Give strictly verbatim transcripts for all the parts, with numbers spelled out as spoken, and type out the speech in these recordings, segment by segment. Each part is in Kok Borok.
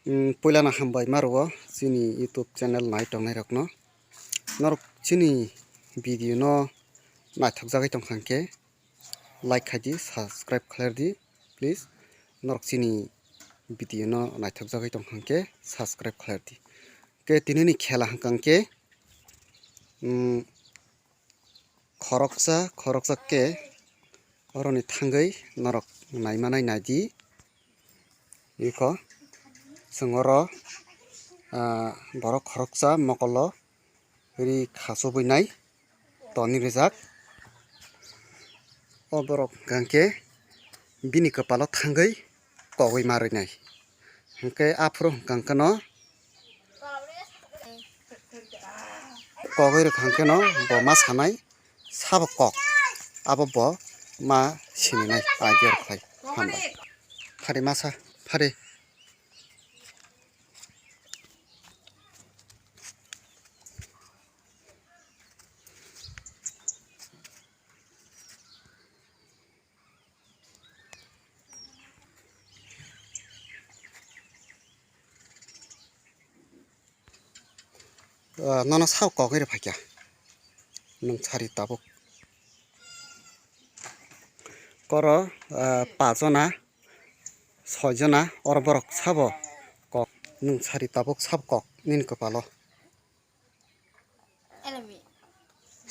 Mm, puilano hambai ma rwo chini YouTube channel nai tongnai rokno. Norok chini video no naithok jagwi tongkha hwnkhe like khaidi, subscribe khlai di, please. Norok chini video no naithok jagwi tongkha hwnkhe subscribe khlai di. Khe tini ni khela hwnkha hwnkhe, mm, khoroksa, khoroksa khe oroni thangwi norok naimanai naidi. Iko chwng oro, ah, borok khoroksa mokolo ri khachubwi nai toni rijak. O borok hwnkha hwnkhe bini kwpalo thangwi kogwi ma rwnai. Hwnkhe aphuru hwnkha hwnkhe no kogwi rwkha hwnkhe no bo ma sanai sabo kok, abo bo ma sininai idea rwkhlai. Hambai. Phari masa, phari. Ah, nono sao kogwi rwphaikha. Nwng sari tabuk. Koro, ah, pachjona, soijona, oro borok sabo kok. Nwng sari tabuk sabo kok nini kwpalo.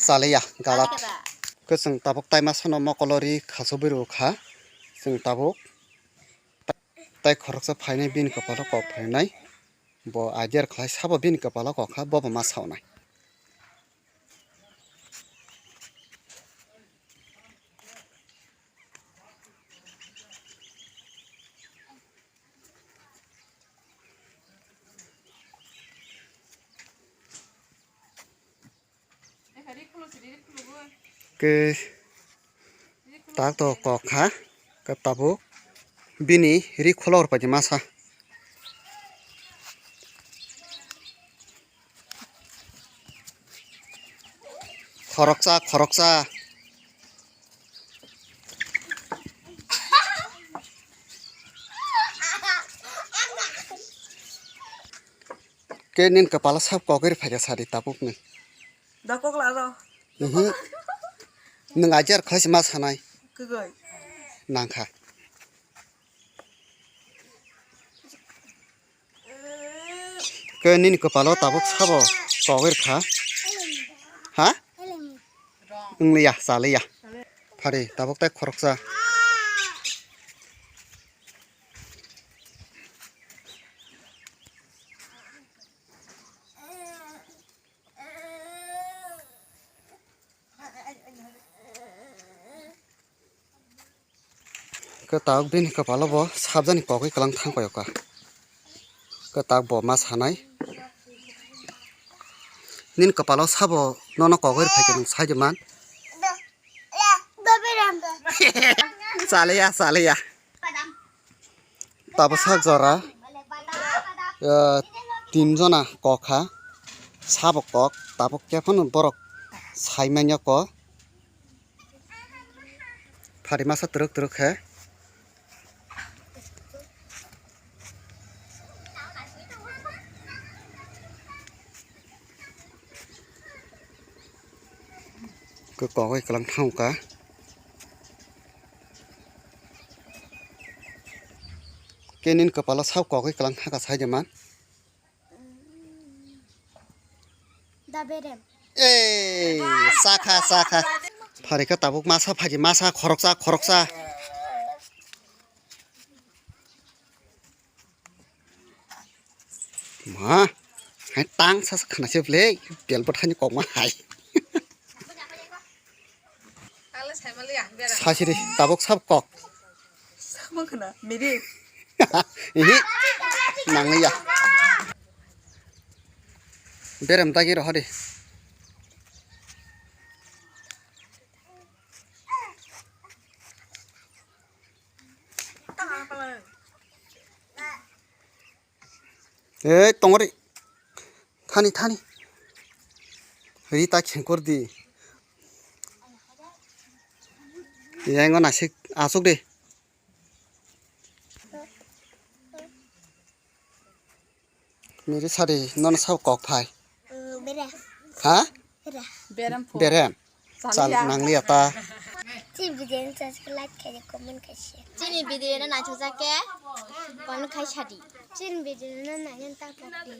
Chaliya, galat. Khe chwng tabuk tai masano mokolo ri khachubwi rwkha. Chwng tabuk tai khoroksa phainai bini kwpalo kok phainai. Bo idea rwkhlai sabo bini kwpalo kok kha, bobo ma saunai. Khe tak to kok kha, khe tabuk bini ri khulok rwphaidi masa. Khoroksa, khoroksa. Khe nini kwpalo sab kogwi rwphaikha sari tabukni. Da kok la ro. Mhm. Nwng ajar khaisi ma sanai. Kwgwi. Nangkha. Khe nini kwpalo tabuk sabo kogwi rwkha. Ha? Wngliya, chaliya. Phari, tabuk tai khoroksa. Kwtak bini kwpalo bo sabjani kogwi kwlang thang paio ka. Kwtak bo ma sanai. Nini kwpalo sabo nono kogwi rwphaikhe nwng sai de man. Chaliya, chaliya. Tabuk sak jora, eh, tin jona kok kha, sabo kok, tabuk khe phano borok sai manya kok. Phari masa twrwk twrwk khe. Khe kogwi kwlang thang ka. Khe nini kwpalo sab kogwi kwlang thang ka sai de man. Da berem. Ei, sakha, sakha. Pharikha tabuk masa phaji masa khoroksa, khoroksa. Ma, hai tang sa sa khana se ble, bel bo thani kok ma hai. Sasiri, tabuk sab kok. Sakma khana, miri. Ihi, nangliya. Berem dagi rohadi. Ei, tongori. Thani, thani. Rita khengkor di. Yang nasik asuk de. Miri sari, nono sabo kok phai. Mm, bere. Ha? Bere. Berem pho. Berem. Chal nangliya ta. Chini video no subscribe khaidi, comment khaidi. Chini video no naithokjak khe comment khai sadi. Chini video no naina ta pokdi.